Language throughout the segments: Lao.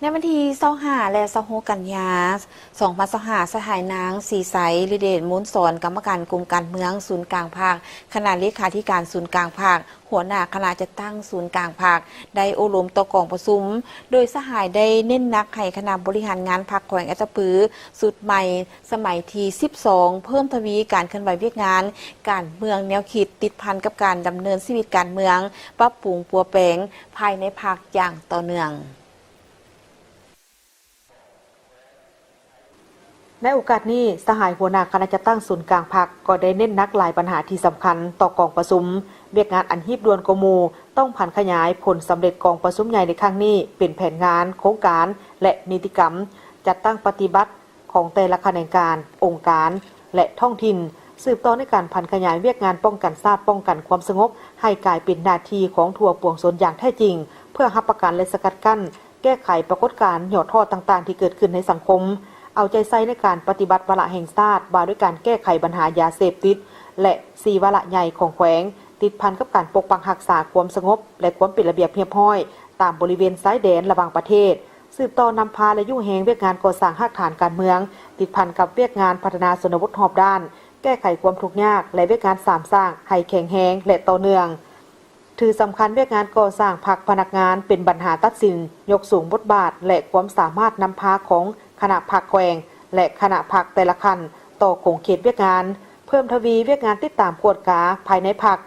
ໃນວັນທີຊາວຫ້າ ແລະ ຊາວຫົກ ກັນຍາ ສອງພັນຊາວຫ້າ ສະຫາຍນາງ ສີໃສ ລິເດດມູນສອນ ກຳມະການກົມການເມືອງສູນກາງພັກ, ຄະນະເລຂາທິການສູນກາງພັກ, ຫົວໜ້າຄະນະຈັດຕັ້ງສູນກາງພັກ ໄດ້ໂອ້ລົມຕໍ່ກອງປະຊຸມ, ໂດຍສະຫາຍໄດ້ເນັ້ນໜັກໃຫ້ຄະນະບໍລິຫານງານພັກແຂວງອັດຕະປືຊຸດໃໝ່ ສະໄໝທີສິບສອງ ເພີ່ມທະວີການເຄື່ອນໄຫວວຽກງານການເມືອງແນວຄິດ ຕິດພັນກັບການດຳເນີນຊີວິດການເມືອງ, ປັບປຸງປົວແປງພາຍໃນພັກຢ່າງຕໍ່ເນື່ອງ. ໃນໂອກາດນີ້, ສະຫາຍຫົວໜ້າຄະນະຈັດຕັ້ງສູນກາງພັກກໍໄດ້ເນັ້ນໜັກຫຼາຍບັນຫາທີ່ສຳຄັນຕໍ່ກອງປະຊຸມ. ວຽກງານອັນຮີບດ່ວນກວ່າໝູ່ ຕ້ອງຜັນຂະຫຍາຍຜົນສຳເລັດກອງປະຊຸມໃຫຍ່ໃນຄັ້ງນີ້ ເປັນແຜນງານ, ໂຄງການ ແລະ ນິຕິກຳ ຈັດຕັ້ງປະຕິບັດຂອງແຕ່ລະຂະແໜງການ, ອົງການ ແລະ ທ້ອງຖິ່ນ, ສືບຕໍ່ໃນການຜັນຂະຫຍາຍວຽກງານປ້ອງກັນຊາດ, ປ້ອງກັນຄວາມສະຫງົບ ໃຫ້ກາຍເປັນໜ້າທີ່ຂອງທົ່ວປວງຊົນຢ່າງແທ້ຈິງ, ເພື່ອຮັບປະກັນ ແລະ ສະກັດກັ້ນ ແກ້ໄຂປາກົດການຫຍໍ້ທໍ້ຕ່າງໆທີ່ເກີດຂຶ້ນໃນສັງຄົມ, ເອົາໃຈໃສ່ໃນການປະຕິບັດວາລະແຫ່ງຊາດວ່າດ້ວຍການແກ້ໄຂບັນຫາຢາເສບຕິດ ແລະ ສີ່ວາລະໃຫຍ່ຂອງແຂວງ ຕິດພັນກັບການປົກປັກຮັກສາຄວາມສະຫງົບ ແລະ ຄວາມເປັນລະບຽບຮຽບຮ້ອຍຕາມບໍລິເວນຊາຍແດນລະຫວ່າງປະເທດ, ສືບຕໍ່ນຳພາ ແລະ ຍູ້ແຮງວຽກງານກໍ່ສ້າງຮາກຖານການເມືອງ ຕິດພັນກັບວຽກງານພັດທະນາຊົນນະບົດຮອບດ້ານ, ແກ້ໄຂຄວາມທຸກຍາກ ແລະ ວຽກງານສາມສ້າງໃຫ້ແຂງແຮງ ແລະ ຕໍ່ເນື່ອງ. ຖືສຳຄັນວຽກງານກໍ່ສ້າງພັກພະນັກງານເປັນບັນຫາຕັດສິນ, ຍົກສູງບົດບາດ ແລະ ຄວາມສາມາດນຳພາຂອງຄະນະພັກແຂວງ ແລະ ຄະນະພັກແຕ່ລະຂັ້ນຕໍ່ຂົງເຂດວຽກງານ, ເພີ່ມທະວີວຽກງານຕິດຕາມກວດກາພາຍໃນພັກ,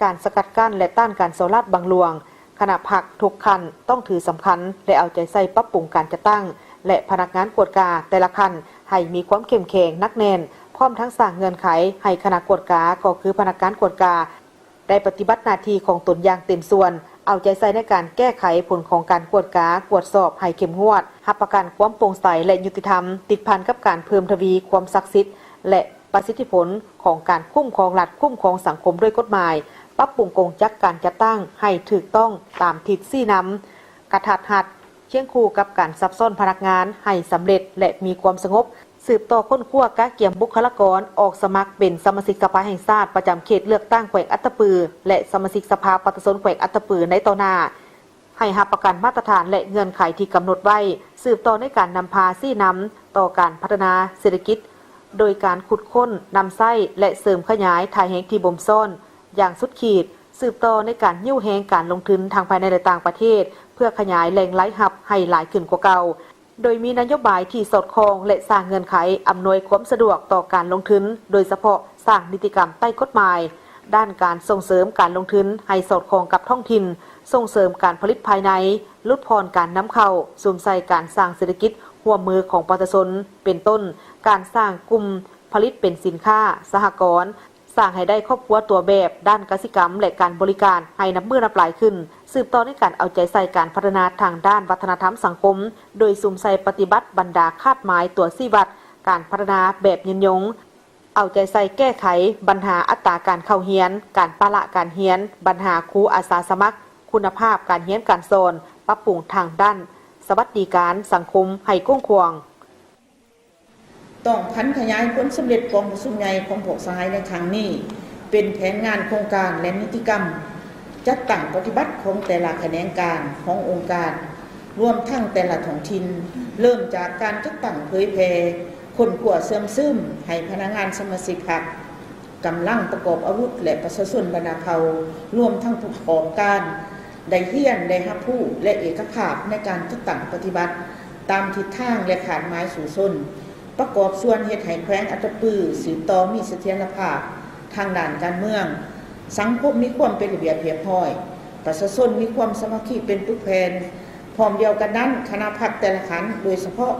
ການສະກັດກັ້ນ ແລະ ຕ້ານການສໍ້ລາດບັງຫຼວງ. ຄະນະພັກທຸກຂັ້ນຕ້ອງຖືສຳຄັນ ແລະ ເອົາໃຈໃສ່ປັບປຸງການຈັດຕັ້ງ ແລະ ພະນັກງານກວດກາແຕ່ລະຂັ້ນໃຫ້ມີຄວາມເຂັ້ມແຂງໜັກແໜ້ນ, ພ້ອມທັງສ້າງເງື່ອນໄຂໃຫ້ຄະນະກວດກາ ກໍຄືພະນັກງານກວດກາ ໄດ້ປະຕິບັດໜ້າທີ່ຂອງຕົນຢ່າງເຕັມສ່ວນ, ເອົາໃຈໃສ່ໃນການແກ້ໄຂຜົນຂອງການກວດກາ, ກວດສອບໃຫ້ເຂັ້ມງວດ, ຮັບປະກັນຄວາມໂປ່ງໃສ ແລະ ຍຸຕິທຳ, ຕິດພັນກັບການເພີ່ມທະວີຄວາມສັກສິດ ແລະ ປະສິດທິຜົນຂອງການຄຸ້ມຄອງລັດ, ຄຸ້ມຄອງສັງຄົມດ້ວຍກົດໝາຍ, ປັບປຸງກົງຈັກການຈັດຕັ້ງໃຫ້ຖືກຕ້ອງຕາມທິດຊີ້ນຳກະທັດຮັດ, ຄຽງຄູ່ກັບການຊັບຊ້ອນພະນັກງານໃຫ້ສຳເລັດ ແລະ ມີຄວາມສະຫງົບ. ສືບຕໍ່ຄົ້ນຄວ້າກະກຽມບຸກຄະລາກອນອອກສະໝັກເປັນສະມາຊິກສະພາແຫ່ງຊາດປະຈຳເຂດເລືອກຕັ້ງແຂວງອັດຕະປື ແລະ ສະມາຊິກສະພາປະຊາຊົນແຂວງອັດຕະປືໃນຕໍ່ໜ້າ, ໃຫ້ຮັບປະກັນມາດຕະຖານ ແລະ ເງື່ອນໄຂທີ່ກຳນົດໄວ້, ສືບຕໍ່ໃນການນຳພາຊີ້ນຳຕໍ່ການພັດທະນາເສດຖະກິດ ໂດຍການຂຸດຄົ້ນ, ນຳໃຊ້ ແລະ ເສີມຂະຫຍາຍທ່າແຮງທີ່ບົ່ມຊ້ອນຢ່າງສຸດຂີດ, ສືບຕໍ່ໃນການຍູ້ແຮງການລົງທຶນທັງພາຍໃນ ແລະ ຕ່າງປະເທດ ເພື່ອຂະຫຍາຍແຫຼ່ງລາຍຮັບໃຫ້ຫຼາຍຂຶ້ນກວ່າເກົ່າ. ໂດຍມີນະໂຍບາຍທີ່ສອດຄ່ອງ ແລະ ສ້າງເງື່ອນໄຂອຳນວຍຄວາມສະດວກຕໍ່ການລົງທຶນ, ໂດຍສະເພາະສ້າງນິຕິກຳໃຕ້ກົດໝາຍ ດ້ານການສົ່ງເສີມການລົງທຶນໃຫ້ສອດຄ່ອງກັບທ້ອງຖິ່ນ, ສົ່ງເສີມການຜະລິດພາຍໃນ, ຫຼຸດຜ່ອນການນຳເຂົ້າ, ສຸມໃສ່ການສ້າງເສດຖະກິດຮ່ວມມືຂອງປະຊາຊົນ, ເປັນຕົ້ນ ການສ້າງກຸ່ມຜະລິດເປັນສິນຄ້າ, ສະຫະກອນ, ສ້າງໃຫ້ໄດ້ຄອບຄົວຕົວແບບດ້ານກະສິກຳ ແລະ ການບໍລິການໃຫ້ນັບມື້ນັບຫຼາຍຂຶ້ນ, ສືບຕໍ່ໃນການເອົາໃຈໃສ່ການພັດທະນາທາງດ້ານວັດທະນະທຳສັງຄົມ, ໂດຍສຸມໃສ່ປະຕິບັດບັນດາຄາດໝາຍຕົວຊີ້ວັດການພັດທະນາແບບຍືນຍົງ, ເອົາໃຈໃສ່ແກ້ໄຂບັນຫາອັດຕາການເຂົ້າຮຽນ, ການປະລະການຮຽນ, ບັນຫາຄູອາສາສະໝັກ, ຄຸນນະພາບການຮຽນການສອນ, ປັບປຸງທາງດ້ານສະຫວັດດີການສັງຄົມໃຫ້ກວ້າງຂວາງ. ຕ້ອງຜັນຂະຫຍາຍຜົນສຳເລັດກອງປະຊຸມໃຫຍ່ຂອງພວກສະຫາຍໃນຄັ້ງນີ້ ເປັນແຜນງານໂຄງການ ແລະ ນິຕິກຳຈັດຕັ້ງປະຕິບັດຂອງແຕ່ລະຂະແໜງການຂອງອົງການ, ລວມທັງແຕ່ລະທ້ອງຖິ່ນ, ເລີ່ມຈາກການຈັດຕັ້ງເຜີຍແຜ່, ຄົ້ນຄວ້າເຊື່ອມຊຶມໃຫ້ພະນັກງານສະມາຊິກພັກ, ກຳລັງປະກອບອາວຸດ ແລະ ປະຊາຊົນບັນດາເຜົ່າ, ລວມທັງຜູ້ປະກອບການ ໄດ້ຮຽນ, ໄດ້ຮັບຮູ້ ແລະ ເອກະພາບໃນການຈັດຕັ້ງປະຕິບັດຕາມທິດທາງ ແລະ ຄາດໝາຍສູ້ຊົນ, ປະກອບສ່ວນເຮັດໃຫ້ແຂວງອັດຕະປືສືບຕໍ່ມີສະຖຽນລະພາບທາງດ້ານການເມືອງ, ສັງຄົມມີຄວາມເປັນລະບຽບຮຽບຮ້ອຍ, ປະຊາຊົນມີຄວາມສາມັກຄີເປັນປຶກແຜ່ນ. ພ້ອມດຽວກັນນັ້ນ, ຄະນະພັກແຕ່ລະຂັ້ນ, ໂດຍສະເພາະ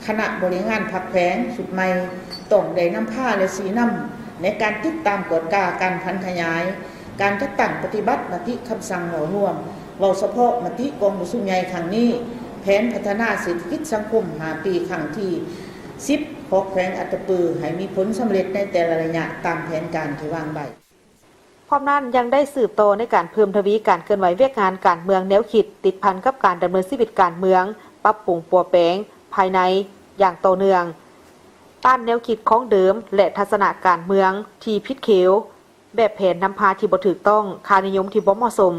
ຄະນະບໍລິຫານພັກແຂວງຊຸດໃໝ່, ຕ້ອງໄດ້ນຳພາ ແລະ ຊີ້ນຳໃນການຕິດຕາມກວດກາການຜັນຂະຫຍາຍ ການຈັດຕັ້ງປະຕິບັດມະຕິຄຳສັ່ງເວົ້າລວມ, ເວົ້າສະເພາະມະຕິກອງປະຊຸມໃຫຍ່ຄັ້ງນີ້, ແຜນພັດທະນາເສດຖະກິດສັງຄົມຫ້າປີຄັ້ງທີສິບຂອງແຂວງອັດຕະປື ໃຫ້ມີຜົນສຳເລັດໃນແຕ່ລະໄລຍະຕາມແຜນການທີ່ວາງໄວ້. ພ້ອມນັ້ນຍັງໄດ້ສືບຕໍ່ໃນການເພີ່ມທະວີການເຄື່ອນໄຫວວຽກງານການເມືອງແນວຄິດ ຕິດພັນກັບການດຳເນີນຊີວິດການເມືອງ, ປັບປຸງປົວແປງພາຍໃນຢ່າງຕໍ່ເນື່ອງ, ຕ້ານແນວຄິດຄອງເດີມ ແລະ ທັດສະນະການເມືອງທີ່ຜິດຂຽວ, ແບບແຜນນຳພາທີ່ບໍ່ຖືກຕ້ອງ, ຄ່ານິຍົມທີ່ບໍ່ເໝາະສົມ,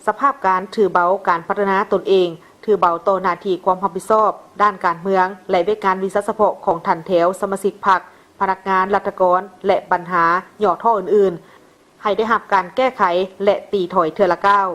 ສະພາບການຖືເບົາການພັດທະນາຕົນເອງ ຖືເບົາຕໍ່ໜ້າທີ່ຄວາມຮັບຜິດຊອບດ້ານການເມືອງ ແລະ ວຽກງານວິຊາສະເພາະຂອງທ່ານແຖວ ສະມາຊິກພັກ, ພະນັກງານລັດຖະກອນ ແລະ ບັນຫາຫຍໍ້ທໍ້ອື່ນໆ ໃຫ້ໄດ້ຮັບການແກ້ໄຂ ແລະ ຕີຖອຍເທື່ອລະກ້າວ.